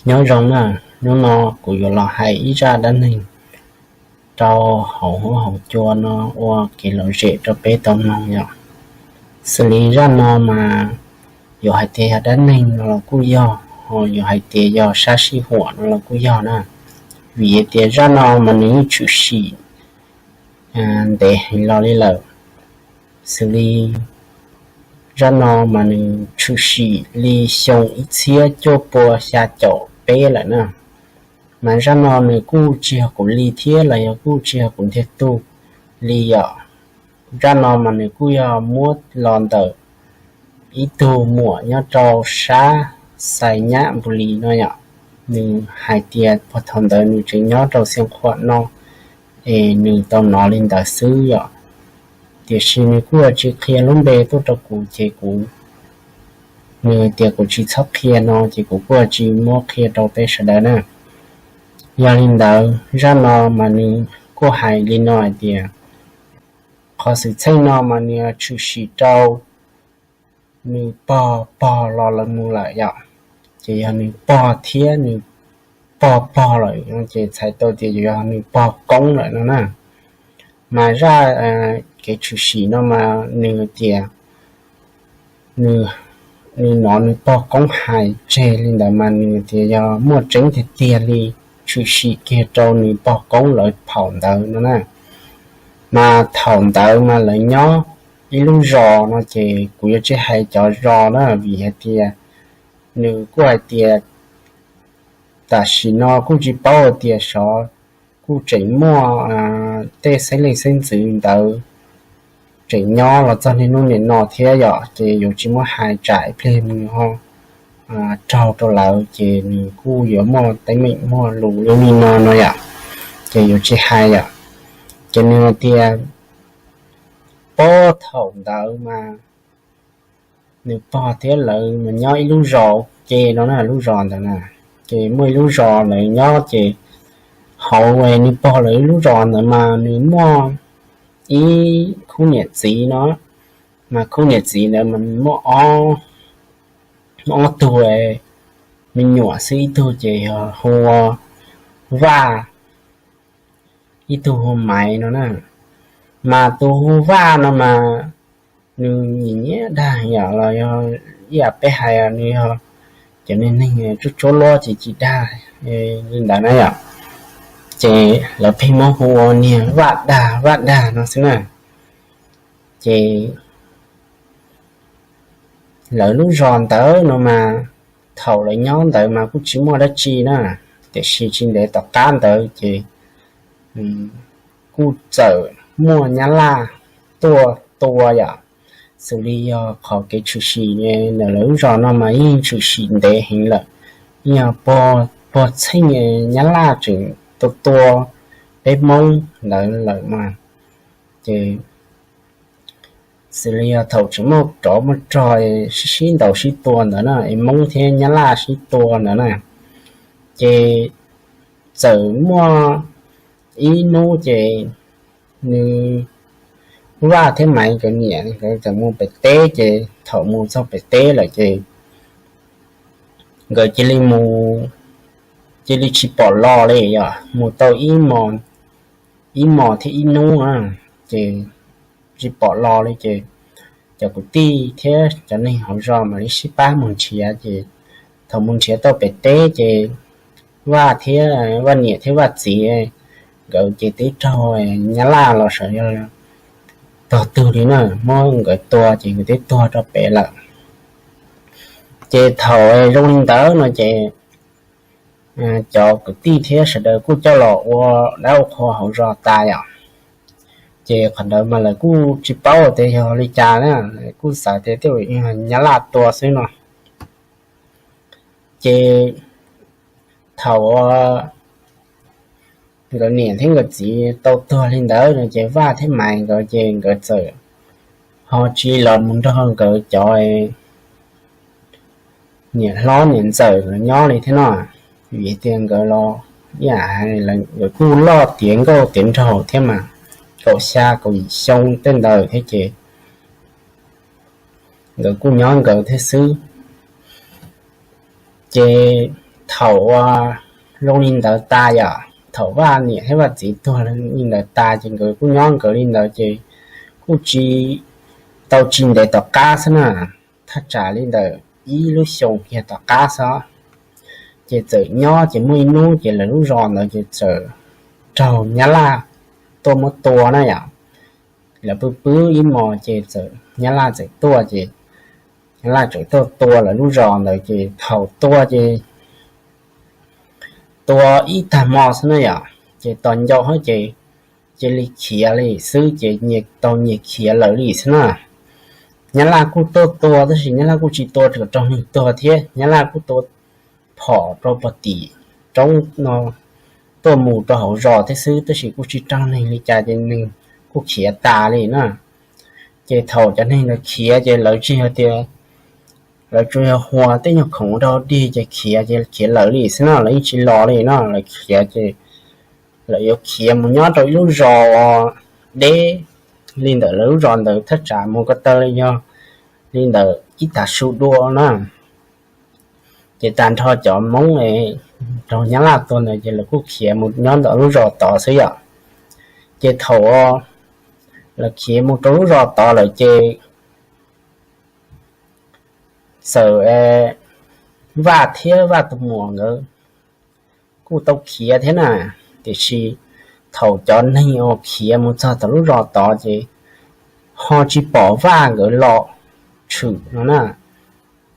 Nyob zoo na, hnub no kuv yuav los hais ib zaj dab neeg rau hauv huab hauv cua no ua kev lom zem rau peb tau mloog yom. Xws li zaj no mas yuav hais tias yog dab neeg no los kuj yog, ho yuav hais tias yog sab sij huam no los kuj yog na. Vim hais tias zaj no mas nws yeej tshwm sim ntev heev los li lawm. Xws li zaj no mas nws tshwm sim li xyoo ib txhiab cuaj pua xya caum peb lawm na. Mas zaj no nws kuj tsis yog kuv li thiab los yog kuj tsis yog kuv ntiag tug li yom. Zaj no mas nws kuj yog muab los ntawm ib tug muam nyob rau sab Xais Nyab Npus Lis no yom. Nws hais tias puag thaum ntawd nws tseem nyob rau Xiav Khuam no, es nws tau hnov li ntawd xwb yom. Tiam sis nws kuj tsis qhia lub npe tuaj rau kuv ces kuv, nws tias kuv tsis txhob qhia no ces kuv kuj tsis muab qhia rau peb sawv daws na. Yog li ntawd zaj no mas nws kuj hais li no hais tias, qhov xwm txheej no mas nws tshwm sim rau nws pog pog los lawv mus lawm yom. Ces yog nws pog thiab nws pog pog lawm ces txhais tau tias yog nws pog koob lawm no na. Mas zaj kev tshwm sim no mas nws tias nws hnov nws pog koob hais tseg li ntawd mas nws tias yog muaj tseeb tiag tiag li, tshwm sim kiag rau nws pog koob lawv thaum ntawd no na. Mas thaum ntawd mas lawv nyob ib lub zos no ces kuv yuav tsis hais cov zos na vim hais tias nws kuj hais tias tam sim no kuj tsis paub hais tias xyov kuj tseem muaj tej xeeb leej xeeb ntxwv ntawd tseem nyob los txog niaj hnub niam no thiab yom, ces yuav tsis muab hais tsam ib pliag nws ho raug rau lawv ces nws kuj yuav muaj teeb meem muaj lus li no no yom, ces yuav tsis hais yom. Ces nws hais tias puag thaum ntawd mas nws pog thiab lawv mas nyob ib lub zos ua ke no na, lub zos ntawd na, ces muaj ib lub zos lawv nyob ces hauv nws pog lawv ib lub zos ntawd mas nws muaj ib khub niam txiv no, mas khub niam txiv ntawd mas muaj ob, ob tug me nyuam xwb, ib tug ces yog hu ua Vaj, ib tug hu Maiv no na. Mas tus hu Vaj no mas nws nyiam nyiam dag yom, los yog ib yam peb hais nws yog cov neeg tsuab tsuab luab ces cim dag li ntawd na yom. Ces lawv pheej muab hu ua niag Vaj Dag Vaj Dag no xwb na. Ces lawv lub zos ntawd no mas thaum lawv nyob ntawd mas kuj tsis muaj dab tsi na, tiam sis tsis ntev tom qab ntawd ces kuj txawm muaj Nyab Laj tuaj tua yom. Xws li yog qhov kev tshwm sim ntawm lawv lub zos no mas yeej tshwm sim ntev heev lawm, yeej yog puag txheej Nyab Laj tseem tua tua peb Hmoob ntawd lawm mas. Ces xws li yog thaum tseem muaj rov muaj rog sib sib ntaus sib tua ntawd na, es Hmoob thiab Nyab Laj sib tua ntawd na, ces txawm muaj ib hnub ces nws Vaj thiab Maiv nkawd niam nkawd txawm mus pem teb, ces thaum mus txog pem teb lawm ces nkawd cia li mus, cia li tsis pom los li yom, mus tau ib hmos thiab ib hnub na, ces tsis pom los li ces cov kwv tij thiab cov neeg hauv zos mam li sib pab mus nrhiav. Ces thaum mus nrhiav tau pem teb ces Vaj thiab Vaj niam thiab Vaj txiv nkawd ces twb raug Nyab Laj los sawv tog tug li na, muab nkawd tua ces nkawd twb tuag rau pem lawm. Ces thaum zoo li ntawd no ces cov kwv tij thiab sawv daws kuj coj los ua dab ua qhua hauv zos tas yom. Ces qhov ntawd mas lawv kuj tsis paub tias yog li cas na, kuj xav tias tej zaum yog Nyab Laj tua xwb no. Ces thaum nkawd niam thiab nkawd txiv tau tuag li ntawd no ces Vaj thiab Maiv nkawd ces nkawd txawm ho tsis los mus nrog nkawd cov niam hlob niam ntxawm nkawd nyob li thiab no, vim tias nkawd los ib yam nkawd kuj loj tiav nkauj tiav nraug thiab mas, kaum xya kaum yim xyoo tej ntawd thiab ces nkawd kuj nyob nkawd thiab xwb. Ces thaum zoo li ntawd tas yom, thaum Vaj niam thiab Vaj txiv tuag li ntawd tas ces nkawd kuj nyob nkawd li ntawd ces kuj tsis tau tsis ntev tom qab xwb na, thaj tsam li ntawm ib lub xyoos kiag tom qab xwb. Ces txawm nyob ces muaj ib hnub ces lawv lub zos ntawd ces txawm raug Nyab Laj tuaj muab tua na yom. Lawv pw pw ib hmos ces txawm Nyab Laj txawm tuaj ces Nyab Laj txawm tuaj tua lawv lub zos ntawd ces thaum tua ces tua ib tag hmo xwb na yom, ces tos ncau hab ces cia li khiav li xwb ces nyias tau nyias khiav lawm li xwb na. Nyab Laj kuj tuaj tua tab sis Nyab Laj kuj tsis tua raug neeg tuag thiab, Nyab Laj kuj tua phom rau pem tim roob no tuaj mus rau hauv zos thiab xwb tab sis kuj tsis raug neeg li cas ces nws kuj khiav tas li na. Ces thaum cov neeg ntawd khiav ces lawv tsis yog tias, lawv tsuas yog hua tej nyuag khoom rau dig ces khiav ces khiav lawm li xwb no, lawv yeej tsis los li no, lawv khiav ces lawv yuav khiav mus nyob rau ib lub zos deb li ntawm lawv lub zos ntawd thaj tsam mus ko taw li yog li ntawm ib tag su dua na. Ces tag nrho cov Hmoob raug Nyab Laj tua ntawd ces lawv kuj khiav mus nyob ntawm lub zos tod xwb yom. Ces thaum lawv khiav mus rau lub zos tod lawm ces txawm Vaj thiab Vaj tus muam nkawd kuj tau khiav thiab na, tiam sis thaum cov neeg uas khiav mus txog tom lub zos tod ces ho tsis pom Vaj nkawd los tshwm no na.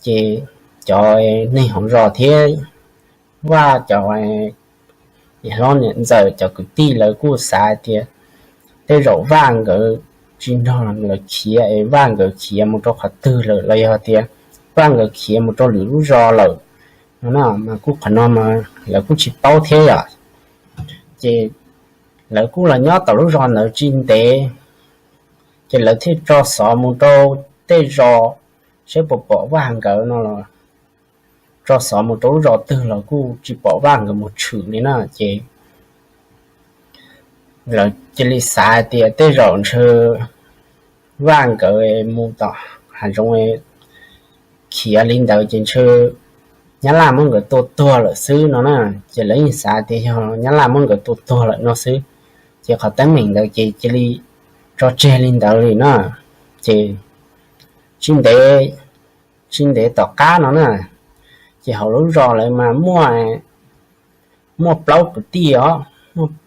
Ces cov neeg hauv zos thiab Vaj cov hlob niam ntxawm cov kwv tij lawv kuj xav tias tej zaum Vaj nkawd tsis nrog lawv khiav es Vaj nkawd khiav mus rau qhov twg lawm los yog tias Vaj nkawd khiav mus rau lwm lub zos lawm no na, mas kuj qhov no mas lawv kuj tsis paub thiab yom. Ces lawv kuj los nyob tom lub zos ntawd tsis ntev, ces lawv thiaj tso xov mus rau tej zos saib puas pom Vaj nkawd no los tso xov mus rau lub zos twg los kuj tsis pom Vaj nkawd mus tshwm li na. Ces lawv cia li xav hais tias tej zaum ntshe Vaj nkawd mus tom hav zoov khiav li ntawd ces ntshe Nyab Laj muab nkawd tua tuag lawm xwb no na. Ces lawv yeej xav tias yog Nyab Laj muab nkawd tua tuag lawm no xwb, ces qhov teeb meem ntawd ces cia li tso tseg li ntawd li na. Ces tsis ntev, tsis ntev tom qab no na, ces hauv lub zos lawv mas muaj, muaj plaub kwv tij os,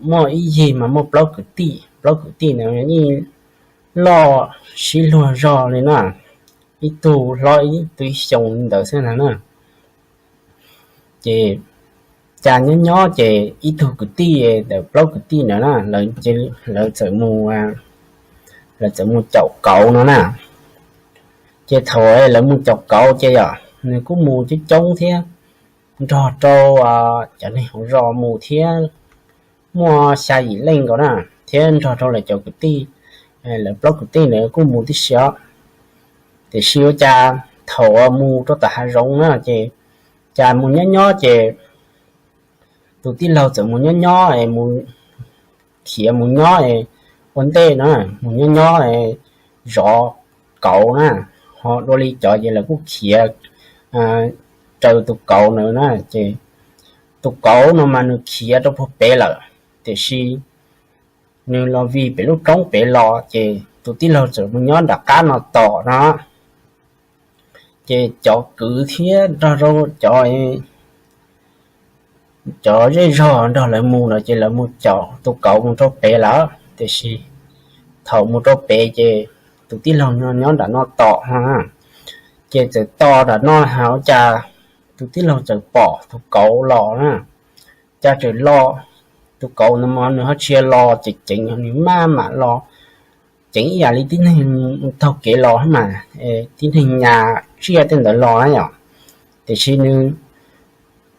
muaj ib yig mas muaj plaub kwv tij, plaub kwv tij ntawd yeej loj sib luag zog li na, ib tug hlob ib tug xyoo li ntawd xwb na. Ces cas nyob nyob ces ib tug kwv tij ntawm plaub kwv tij ntawd na, lawv txawm mus, lawv txawm mus caum kauv no na. Ces thaum lawv mus caum kauv ces yom nws kuj mus coob coob thiab, nrog rau cov neeg hauv zos mus thiab, muaj xya yim leej nkaus na, thiab nrog rau lawv cov kwv tij, lawv plaub kwv tij ntawd kuj mus tib si os. Tiam sis ua cas thaum mus rau tom hav zoov na ces cas mus nyob nyob ces tus tij laug txawm mus nyob nyob, khiav mus nyob ua ntej na, mus nyob nyob zov kauv na, ho dua li cov ces lawv kuj khiav raws tus kauv ntawd na. Ces tus kauv no mas nws khiav rau puag pem lawm, tiam sis nws los vij pem lub roob pem los ces tus tij laug txawm mus nyob nram qab no tom no. Ces cov kwv thiab nrog rau cov, cov zej zog nrog lawv mus no ces lawv mus caum tus kauv mus rau pem lawm, tiam sis thaum mus rau pem ces tus tij laug nyob nram no tom no. Ces txawm tos nram no hais ua cas tus tij laug txawm pom tus kauv los na, cas txawm los, tus kauv no mas nws ho tsis yog los ceev ceev, nws maj mam los ceev ib yam li tib neeg taug kev los mas, tib neeg nyas tsiaj tej ntawd los na yom. Tiam sis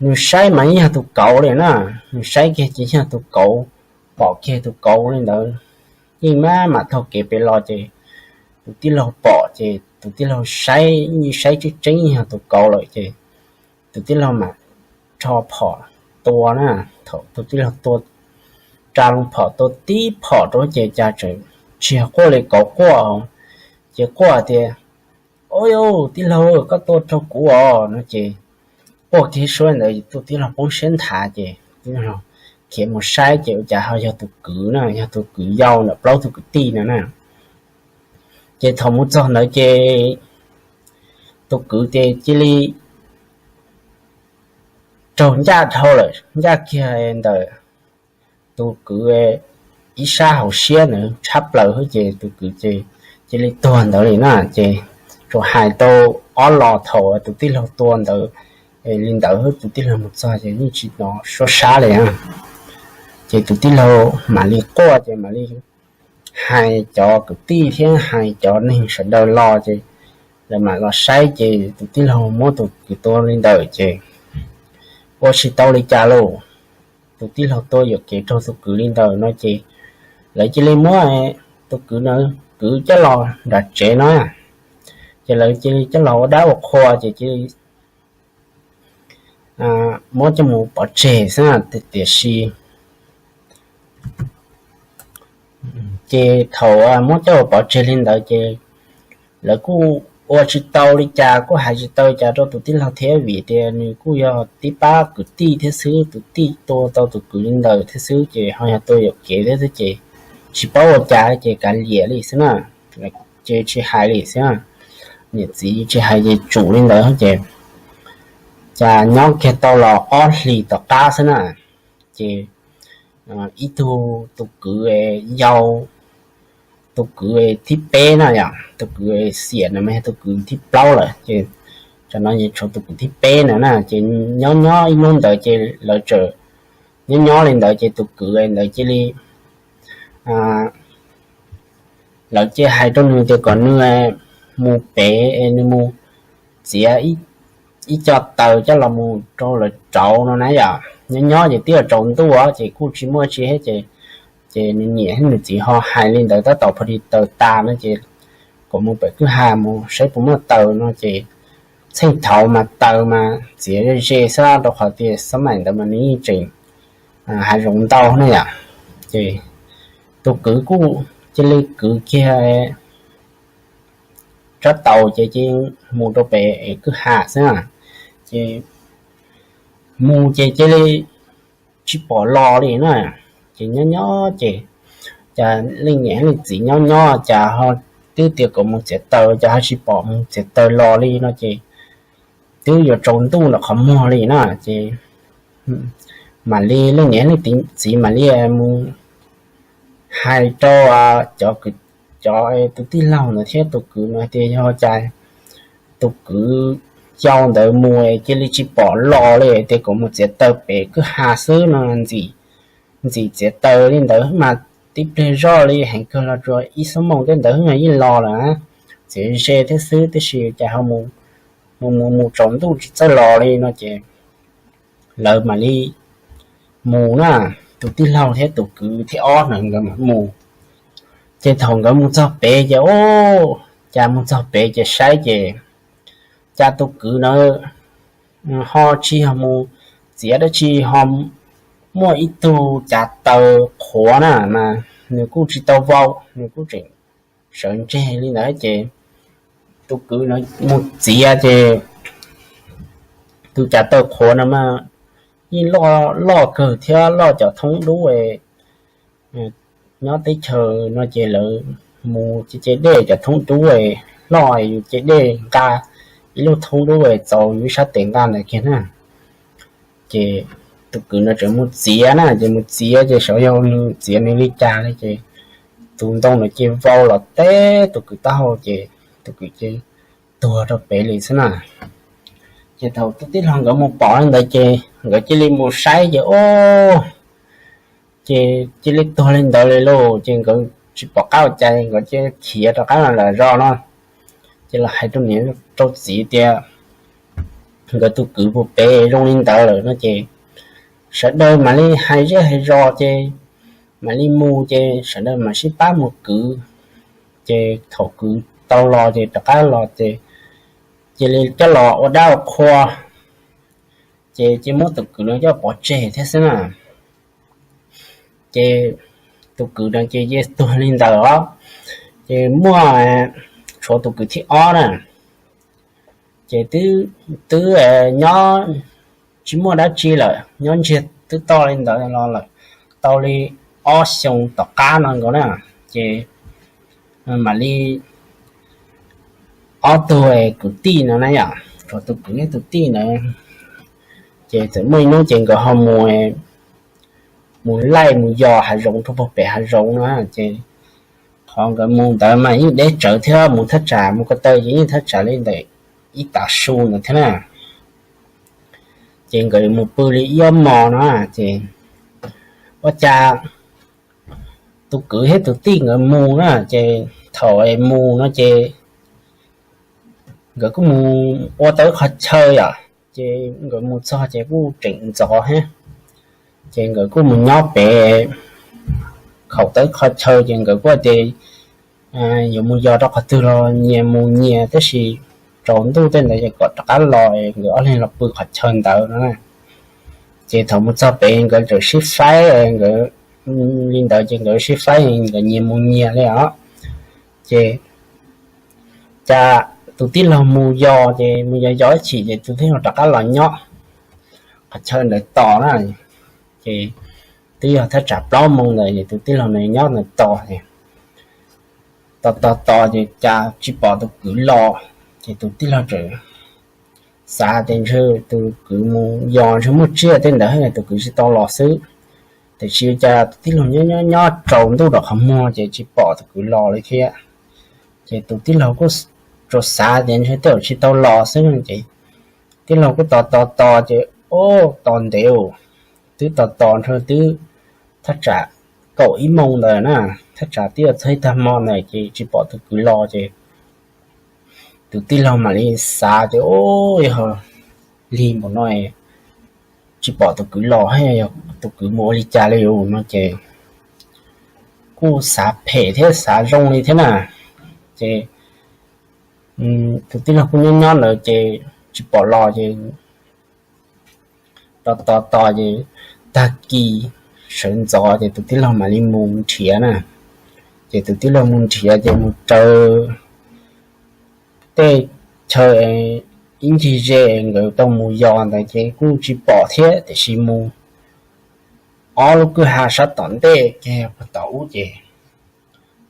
nws saib mas yeej yog tus kauv li na, nws saib kiag ces yog tus kauv, pom kiag tus kauv li ntawd, yeej maj mam taug kev pem los ces tus tij laug pom ces tus tij laug saib, saib tseeb tseeb yog tus kauv lawm ces tus tij laug mam rho phom tua na. Thaum tus tij laug tua, ra loo phom tua tib phom rau ces cas tseem tsis yog quaj li kauv quaj, ces quaj tias, Au, tij laug, koj tua raug kuv os no ces quaj kiag suab ntawd tus tij laug poob siab nthav ces tij laug khiav mus saib ces ua cas ho yog tus kwv na, yog tus kwv yau ntawm plaub tug kwv tij no na. Ces thaum mus txog ntawd ces tus kwv ces cia li raug ncaj dhau lawm, ncaj kiag ntawm tus kwv ib sab hauv siab ntawd tshab plaws xwb ces tus kwv ces cia li tuag ntawd li na. Ces tsuas hais tau ob los thaum tus tij laug tua ntawd li ntawd, tus tij laug mus txog ces yeej tsis hnov suab sab li. Ces tus tij laug mam li quaj ces mam li hais cov kwv tij thiab hais cov neeg sawv daws los ces lawv mam los saib ces tus tij laug muab tus kwv tua li ntawd ces ua tsis tau li cas lauj. Tus tij laug tua yuam kev raug tus kwv li ntawd no ces lawv cia li muab tus kwv no kwv coj los nram tsev no. Ces lawv cia li coj los ua dab ua qhua ces cia li muab coj mus pov tseg xwb. Tiam sis ces thaum muab coj mus pov tseg li ntawd ces lawv kuj ua tsis tau li cas, kuj hais tsis tau cas rau tus tij laug thiab vim tias nws kuj yog tib pab kwv tij thiab xwb, tus tij tua tau tus kwv li ntawd thiab xwb ces ho yog tua yuam kev thiab xwb ces tsis paub ua cas ces kav liam li xwb na. Ces tsis hais li xwb, niam txiv tsis hais ces tsum li ntawd ces cas nyob kiag tau los ob hlis tom qab xwb na ces ib tug tus kwv yau, tus kwv thib peb no yom, tus kwv xiam no mas yog tus kwv thib plaub lawm ces tam no tshuav tus kwv thib peb no na ces nyob nyob ib hnub ntawd ces lawv txawm nyob nyob li ntawd ces tus kwv ntawd cia li lawv cia hais rau nws tias kom nws mus pem es nws mus txiav ib co taws coj los mus rau lawv rauv no na yom. Nyob nyob ces twb tsaus ntuj ces kuj tsis muaj tsi thiab ces, ces nws niam thiab nws txiv ho hais li ntawd tab tom pha di taws tas no ces kom mus pem kwj ha mus saib puas muaj taws no ces txheej thaud mas taws mas txiav ze ze xwb rau qhov tias xab maim ntawd mas nws yeej tseem hav zoov ntau ne yom. Ces tus kwv kuj cia li kwv kiag rab taus ces cia li mus rau pem kwj ha xwb na. Ces mus ces cia li tsis pom los li na. Ces nyob nyob ces cas leej niam leej txiv nyob nyob cas ho twb tias kom mus txiav taws cas ho tsis pom mus txiav taws los li no ces twb yuav tsaus ntuj ntawm qhov muag li na ces mam li leej niam leej txiv mam li mus hais rau cov, cov tus tij laug ntawd thiab tus kwv no tias yog cas tus kwv yau ntawd mus cia li tsis pom los li tias kom mus txiav taws pem kwj ha xwb no. Ntxim txiav taws li ntawd mas tib pliag zoj li heev kawg los tsuas ib xuab moos tej ntawd yeej los lawm. Txiav ze thiab xwb tiam sis cas ho mus mus mus tsaus ntuj tsis txawj los li no ces lawv mam li mus na, tus tij laug thiab tus kwv thib ob na nkawd mam mus. Ces thaum nkawd mus txog pem ces, o, cas mus txog pem ces saib ces cas tus kwv na ho tsis yog mus txiav dab tsi ho muaj ib tug cav taws qhuav na mas nws kuj tsis tau vau, nws kuj tseem sawv ntseg li ntawd ces tus kwv na mus txiav ces tus cav taws qhuav no mas yeej loj kawg thiab loj cov thoob dub nyob teb chaws no ces lawv mus ces dej cov thoob dub loj, yus ces dej nqa ib lub thoob dub txaus yus ib sab tes nqa ntawd kiag na. Ces tus kwv no tseem mus txiav na, ces mus txiav ces xyov yog nws txiav nws li cas li ces tus ntoo no ces vau los teb tus kwv taub hau ces tus kwv ces tuag rau pem li xwb na. Ces thaum tus tij laug nkawd mus pom li ntawd ces nkawd cia li mus saib ces, o, ces cia li tuag li ntawd li lauj. Ces nkawd tsis pom qab ua cas nkawd cia li khiav rov qab los lawm zos no. Ces los hais rau niam rau txiv tias nkawd tus kwv puas pem zoo li ntawd lawm no ces sawv daws mam li hais zej hais zos ces mam li mus ces sawv daws mam sib pab mus kwv. Ces thaum kwv tau los ces rov qab los ces cia li coj los ua dab ua qhua ces cia muab tus kwv no coj pov tseg thiab xwb na. Ces tus kwv no ces yeej tuag li ntawd os. Ces muaj, tshuav tus kwv thib ob na, ces twb, twb nyob tsis muaj dab tsi lawm, nyob ntsiag twb toj li ntawd los lawm tau li ob xyoo tom qab no nkaus na. Ces mam li ob tug kwv tij no na yom, tus kwv thiab tus tij ntawd, ces txawm muaj ib hnub ces nkawd ho mus, mus laij mus yos hav zoov rau puag pem hav zoov no. Ces qhov nkawd mus ntawd mas yeej deb tsawv thiab, mus thaj tsam mus ko taw ces yeej thaj tsam li ntawm ib tav su ntawd thiab na. Ces nkawd mus pw li ib ob hmos no, ces ua cas tus kwv thiab tus tij nkawd mus na, ces thaum mus no ces nkawd kuj mus ua tau ib qho chaw yom, ces nkawd mus txog ces kuj tseem ntxov thiab, ces nkawd kuj mus nyob pem khaum tau ib qho chaw, ces nkawd kuj tias yuav mus yos rau qhov twg los nyias mus nyias, tab sis tsaus ntuj tej ntawd ces kom rov qab los nkawd ob leeg los pw qhov chaw ntawd no. Ces thaum mus txog pem nkawd txawm sib faib, nkawd li ntawd ces nkawd sib faib nkawd nyias mus nyias li os. Ces cas tus tij laug mus yos ces mus yos yos ib chim ces tus tij laug rov qab los nyob qhov chaw ntawd tos na. Ces twb yog thaj tsam plaub moo ntawd ces tus tij laug nws nyob ntawd tos, tos tos tos ces cas tsis pom tus kwv los. Ces tus tij laug txawm xav tias ntshe tus kwv mus yos ntshe muaj tsiaj tej ntawd tus kwv tsis tau los xwb. Tiam sis cas tus tij laug nyob nyob nyob tsaus ntuj rau qhov muag ces tsis pom tus kwv los li thiab. Ces tus tij laug kuj tsuas xav tias ntshe tej zaum tsis tau los xwb no ces tij laug kuj tos tos tos ces ua tos ntev, twb tos tos ntshe twb thaj tsam kaum ib moo ntawd na, thaj tsam twb yuav txog ib tag hmo ntawd ces tsis pom tus kwv los ces tus tij laug mam li xav tias, Ua, yog lig npaum no tsis pom tus kwv los, yog tus kwv mus ua li cas li no ces kuj xav phem thiab xav zoo li thiab na. Ces tus tij laug kuj nyob nyob ntawd ces tsis pom los ces tos tos tos ces tag kis sawv ntxov ces tus tij laug mam li mus nrhiav na. Ces tus tij laug mus nrhiav ces mus raws tej chaw ib ncig ze nkawd tau mus yos ntawd ces kuj tsis pom thiab, tiam sis mus ob lub kwj ha sab tom ntej kiag puag tom ub ces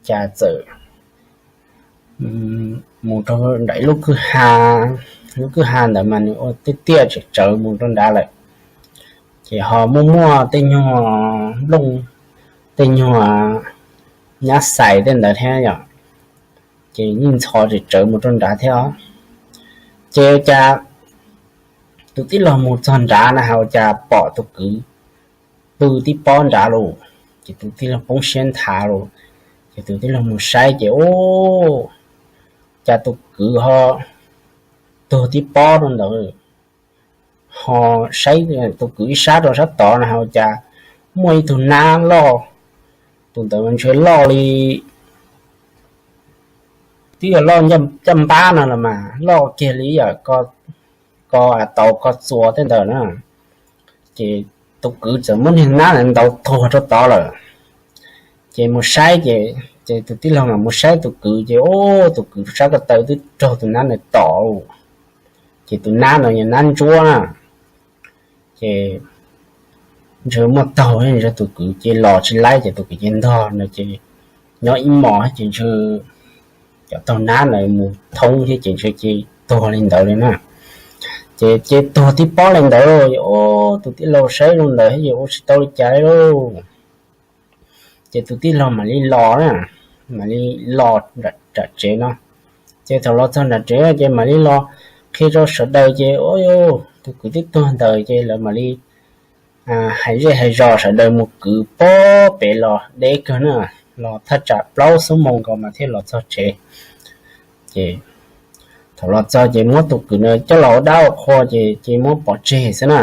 cas txawm mus rau nram ib lub kwj ha, lub kwj ha ntawd mas nws ua tiaj tiaj tsawv tsawv mus rau nrad lawm. Ces ho muaj muaj tej nyuag nplooj, tej nyuag nyab xais tej ntawd thiab yom, ces yeej ntxhov tsawv tsawv mus rau nrad thiab os. Ces cas tus tij laug mus txog nrad na has ua cas pom tus kwv pw tib pob nrad lawm. Ces tus tij laug poob siab nthav lawm, ces tus tij laug mus saib ces ua cas tus kwv ho tuag tib pob rau ntawd. Ho saib tus kwv ib sab rau sab tod na has ua cas muaj ib tug nab loj, tus ntawd ntshe loj li twb yog loj caj npab no los mas loj kiag li yam ko taus ko txuas tej ntawd na. Ces tus kwv txawm muab niag nab ntawd ntaus tuag rau tod lawm. Ces mus saib ces, ces tus tij laug mam mus saib tus kwv ces ua tus kwv sab ko taw twb raug tus nab ntawd tom. Ces tus nab ntawd yog nab ntsuab na. Ces ntshe muaj taug ntshe tus kwv ces los tsis laib ces tus kwv ces ntog na ces nyob ib hmos ces ntshe cov taug nab ntawd mus thoob thiab ces ntshe ces tuag li ntawd li na. Ces ces tuag tib pob li ntawd, ua tus tij laug saib zoo ntawd ces ua tsis tau li cas li lauj. Ces tus tij laug mam li los na, mam li los nram tsev no. Ces thaum los txog nram tsev ces mam li los qhia rau sawv daws ces ua tus kwv twb tuag ntawd ces lawv mam li hais zej hais zos sawv daws mus kwv pob pem los deb kawg na, los thaj tsam plaub xuab moos nkaus mas thiaj los txog tsev. Ces thaum los txog ces muab tus kwv na coj los ua dab ua qhua ces ces muab pov tseg xwb na.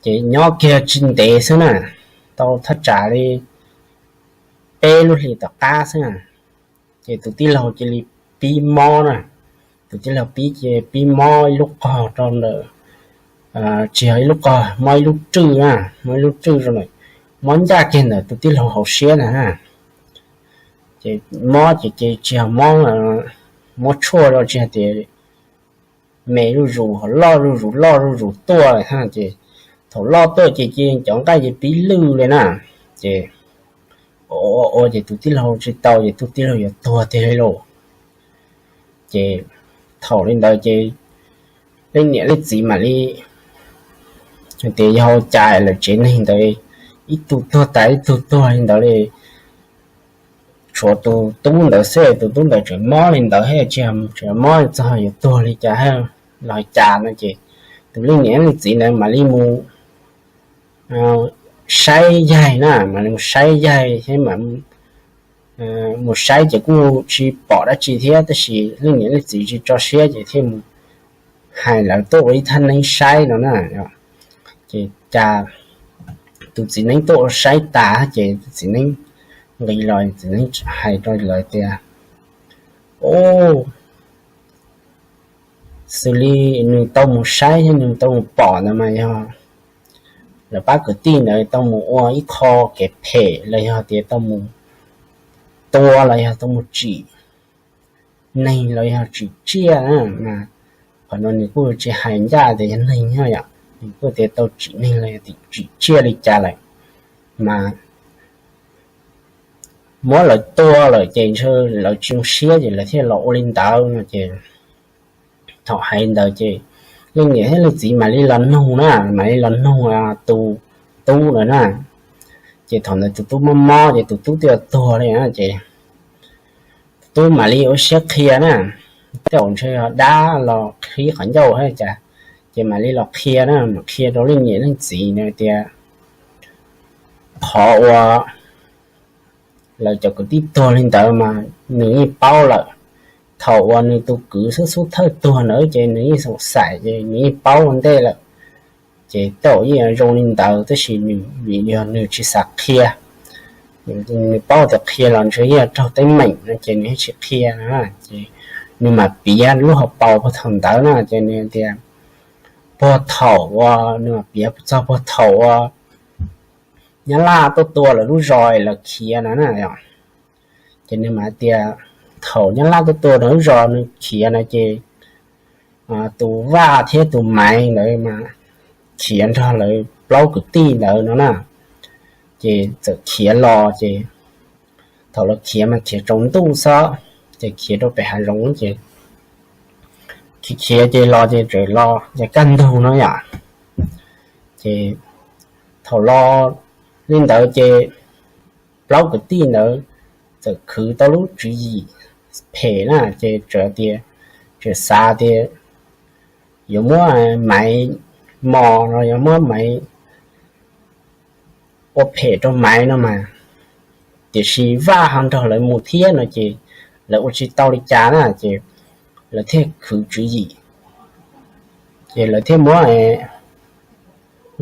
Ces nyob kiag tsis ntev xwb na, tau thaj tsam li peb lub hlis tom qab xwb na, ces tus tij laug cia li pib mob na. Tus tij laug pib ces pib mob ib lub qog rau ntawm, tsis yog ib lub qog, mob ib lub rwj na, mob ib lub rwj rau ntawm, mob ncaj kiag ntawm tus tij laug hauv siab ntag na. Ces mob ces ces tsis yog mob, mob tshuaj los tsis hais tias me zuj zus, ho loj zuj zus, loj zuj zus tuaj lawm thiab. Ces thaum loj tuaj ces cov nqaij ces pib lwj li na. Ces ua ua ces tus tij laug tsis tau ces tus tij laug yuav tuag tiag li lauj. Ces thaum li ntawd ces leej niam leej txiv mam li tias yog ua cas lawv tsev neeg ntawd ib tug tuag tas ib tug tuag li ntawd li, tshuav tus tub ntawd xwb, tus tub ntawd tseem mob li ntawd thiab, tsis mob txog yuav tuag li cas los cas no ces tus leej niam leej txiv ntawd mam li mus saib yaig na, mam li mus saib yaig thiab mam mus saib ces kuj tsis pom dab tsi thiab, tab sis leej niam leej txiv tsis tso siab ces thiaj mus hais lawv tuaj ua ib thaj neeb saib no na. Ces cas tus txiv neeb tuaj ua saib tas ces tus txiv neeb nqis los, txiv neeb hais rau lawv tias, Ub, xws li nws tau mus saib thiab nws tau mus pom ntawd mas yog lawv pab kwv tij ntawd tau mus ua ib qho kev phem los yog tias tau mus tua los yog tau mus tsim neeg los yog tsim tsiaj na. Qhov no nws kuj tsis hais ncaj tias yog neeg no yom, nws kuj tias tau tsim neeg los yog tsim tsiaj li cas lawm, mas muab lawv tua lawm ces ntshe lawv tsis zoo siab ces lawv thiaj los ua li ntawd no ces thaum hais ntawd ces leej niam thiab leej txiv mam li los nug na, mam li los nug tus tub ntawd na. Ces thaum ntawd tus tub mob mob ces tus tub twb tuag li na ces tus tub mam li ua siab qhia na, tej zaum ntshe dab los qhib qhov ncauj thiab cas, ces mam li los qhia na, mam qhia rau leej niam leej txiv na tias qhov uas lawv cov kwv tij tuag li ntawd mas nws yeej paub lawm. Thaum uas nws tus kwv xub xub thawj tuag ntawd ces nws yeej xoom xaim ces nws yeej paub ua ntej lawm. Ces tej zaum yeej zoo li ntawd tab sis nws vim yog nws tsis xav qhia, nws paub tias qhia los ntshe yeej raug teeb meem no ces nws yeej tsis qhia na. Ces nws mam piav lub hauv paus puag thaum ntawd na ces nws tias puag thaum uas nws mam piav txog puag thaum uas Nyab Laj tuaj tua lawv lub zos lawv khiav no na. Ces nws mam tias thaum Nyab Laj tuaj tua lawv lub zos nws khiav no ces tus Vaj thiab tus Maiv ntawd mas khiav nrog lawv plaub kwv tij ntawd no na. Ces txawm khiav los ces thaum lawv khiav mas khiav tsaus ntuj xwb, ces khiav rau pem hav zoov ces khiav khiav ces los ces txawm los ces kaj ntug no yom. Ces thaum los li ntawd ces plaub kwv tij ntawd txawm khwv tau lub tswv yim phem na ces txawm tias, txawm xav tias yuav muab Maiv mos no, yuav muab Maiv ua phem rau Maiv no mas, tiam sis Vaj ho nrog lawv mus thiab no ces lawv ua tsis tau li cas na ces lawv thiaj khwv tswv yim. Ces lawv thiaj muab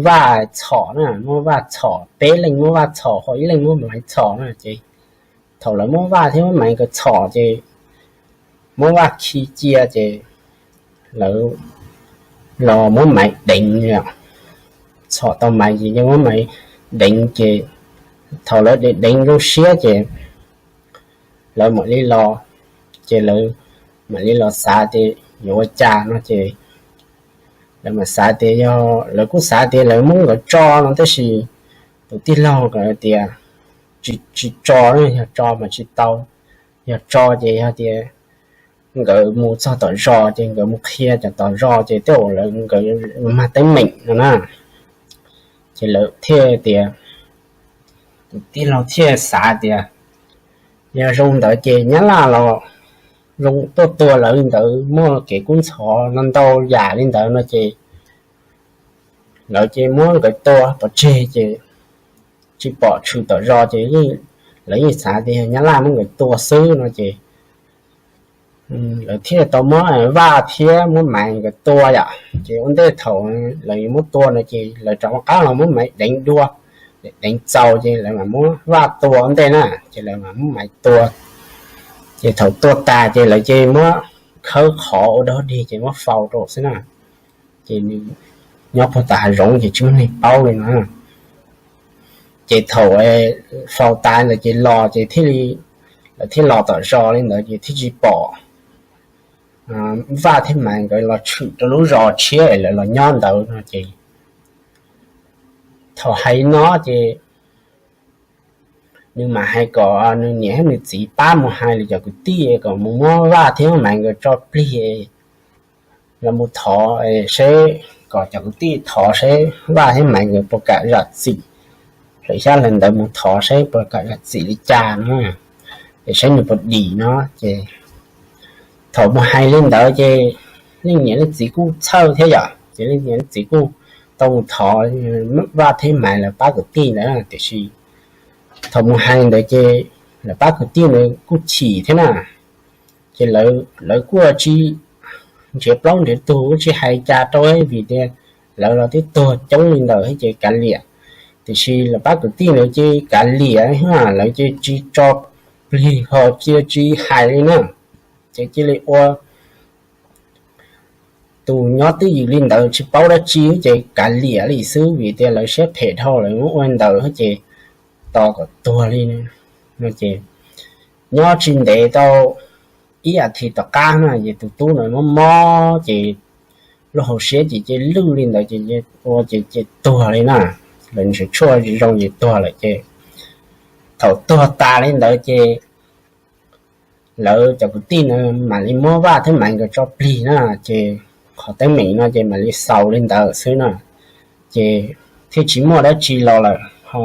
Vaj txhom na, muab Vaj txhom, peb leeg muab Vaj txhom ho ib leeg muab Maiv txhom na ces thaum lawv muab Vaj thiab muab Maiv nkawd txhom ces muab Vaj khi cia ces lawv los muab Maiv deev, txhom tau Maiv ces muab Maiv deev ces thaum lawv deev deev zoo siab ces lawv mam li los, ces lawv mam li los xav tias yuav ua cas no ces lawv mam xav tias yog, lawv kuj xav tias lawv muab nkawd tso no tab sis tus tij laug tias tsis tso, yog tso mas tsis tau, yog tso ces yog tias nkawd mus txog tom zos ces nkawd mus qhia cov tom zos ces tej zaum lawv nkawd mag teeb meem no na. Ces lawv thiaj tias, tus tij laug thiaj xav tias yog zoo ntawd ces Nyab Laj los zoo tuaj tua lawv li ntawd, muaj kev kub ntxhov no ntau yam li ntawd no ces lawv ces muab nkawd tua pov tseg ces tsis pom tshwm tom zos ces lawv yeej xav tias yog Nyab Laj muab nkawd tua xwb no ces lawv thiaj tau muab Vaj thiab muab Maiv nkawd tua yom. Ces ua ntej thaum lawv yuav muab tua no ces lawv rov qab los muab Maiv deev dua, deev txaus ces lawv mam muab Vaj tua ua ntej na, ces lawv mam muab Maiv tua. Ces thaum tua tas ces lawv ces muab khawb qhov ua dog dig ces muab faus rau xwb na. Ces nws nyob puag tom hav zoov ces tsis muaj neeg paub li no. Ces thaum faus tas ntawd ces los ces thiaj li, lawv thiaj los tom zos li ntawd ces thiaj tsis pom Vaj thiab Maiv nkawd los tshwm rau lub zos tshiab es lawv los nyob ntawd no ces thaum hais no ces nws mam hais kom nws niam thiab nws txiv pab mus hais li cov kwv tij kom mus muab Vaj thiab Maiv nkawd tso plig los mus thov seb, kom cov kwv tij thov seb Vaj thiab Maiv nkawd puas kam zam txim, lawv xyab lawv ntawv mus thov seb puas kam zam txim li cas no es seb nws puas dim no ces thaum mus hais li ntawd ces leej niam leej txiv kuj txhawj thiab yom, ces leej niam leej txiv kuj tau mus thov Vaj thiab Maiv lawv pab kwv tij ntawd, tiam sis thaum mus hais ntawd ces lawv pab kwv tij ntawd kuj chim thiab na, ces lawv kuj tsis nrhiav plaub nrhiav tug, kuj tsis hais cas rau vim tias lawv los twb tuag coob li ntawd ces kav liam. Tiam sis lawv pab kwv tij ntawd ces kav liam, lawv ces tsis tso plig ho cia tsis hais li na, ces cia li ua tus nyob twj ywm li ntawd tsis paub dab tsi ces kav liam li xwb vim tias lawv siab phem dhau lawv ua ntawd ces tos kom tuag li no ces nyob tsis ntev tau ib as thiv tom qab na ces tus tub ntawd mob mob ces lub hauv siab ces cia lwj li ntawd ces ua ces ces tuag li na, lawv ntshav tshuaj zoo ces tuag lawm ces thaum tuag tas li ntawd ces lawv cov kwv tij ntawd mam li muab Vaj thiab Maiv nkawd tso plig na, ces qhov teeb meem no ces mam li xaus li ntawd xwb na, ces thiaj tsis muaj dab tsi los lawm ho.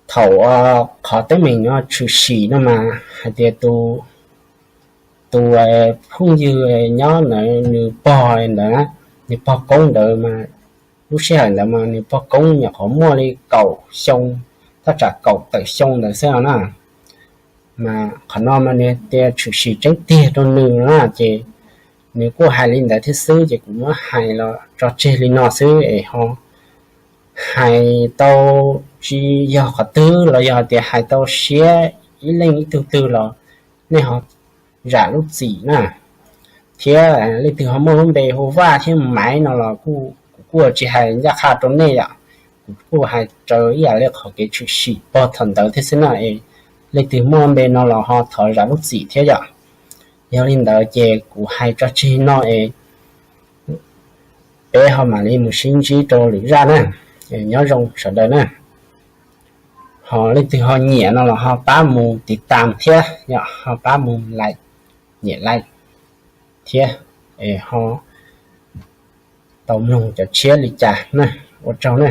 Thaum qhov teeb meem no tshwm sim no mas hais tias tus phooj ywg nyob ntawd nws pog ntawd, nws pog koob ntawd mas lub sij hawm ntawd mas nws pog koob nyuam qhuav muaj li kaum xyoo, thaj tsam kaum tawm xyoo ntawd xwb no na. Mas qhov no mas nws tias tshwm sim tseeb tiag rau nws no na ces nws kuj hais li ntawd thiab xwb ces kuv muab hais los tso tseg li no xwb es ho hais tau tsis yog qhov twg los yog tias hais tau siab ib leej ib tug twg los nej ho zam lub txim na. Thiab leej twg ho muaj lub npe hu Vaj thiab Maiv no los kuv kuj tsis hais ncaj qha rau nej yom, kuv kuj hais raws ib yam li qhov kev tshwm sim pog thaum ntawd thiab xwb na es leej twg muaj npe no los ho thov zam lub txim thiab yom. Yog li ntawd ces kuv hais tso tseg no es peb ho mam li mus sib ntsib rau lwm zaj na. Nyob zoo sawv daws na. Ho leej twg ho nyiam no los ho pab mus tiv tam thiab yom, ho pab mus like, nyiam like thiab es ho tau mloog cov tshiab li cas na. Ua tsaug na.